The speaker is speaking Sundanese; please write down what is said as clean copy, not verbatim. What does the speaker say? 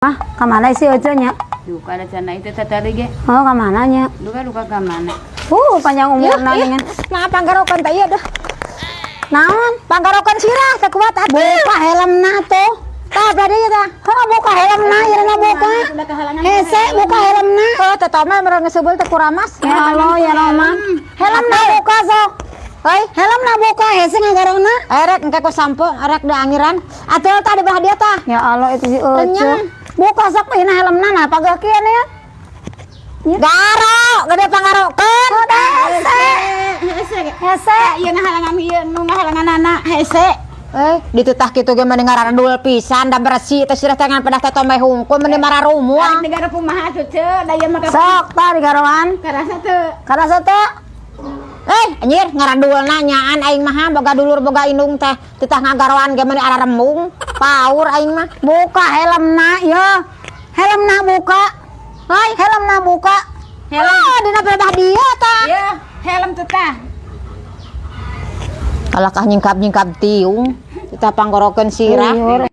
Ah, kamana si Ojo nya? Duka ada cana itu tadi ge. Oh, kamana nya? Duka duka ka mana? Panjang umurna dengan. Nah, panggarokan teh ieu dah. Naon? Panggarokan sirah teh kuat atuh. Buka helmna tuh. Tah berarti ieu tah. Heuh, buka helmna, ieu buka. Hese, buka helmna. Oh, teh mah merang ngesebul teh kuramas. Ya Allah, ya Rahman. Helmna buka sok. Hei, Helmna buka, hese ngagarona. Erek engke ku sampo, erek da angiran. Atuh tah di belah dia tah. Ya Allah, itu si Ojo. Renyah. Buka sok ieu helmna, nah pageuh kieu ya. Garo, gede panggarokeun. Oh, hese. Hese. Hese. Ieu ngahalangan ieu nu ngahalangan anak hese. Eh, dititah kitu ge mending ngaradul pisan da bersih teh sirah tangan pedah teh tomeh hungkul mending mararumuang. Negara kumaha tuh ce, da ieu mah Sok tah digaroan. Karasa teu. Karasa teu? Eh, anjir ngaradulna nyaan aing mah boga dulur boga indung teh titah ngagaroan ge meni ararembung. Paur aing mah. Buka helmna ya. Helmna buka. Hoi, Helmna buka. Helm. Oh, dina belah dia tah. Ya, helm tuh tah. Kalakah nyingkap-nyingkap tiung, titah panggorokeun sirah.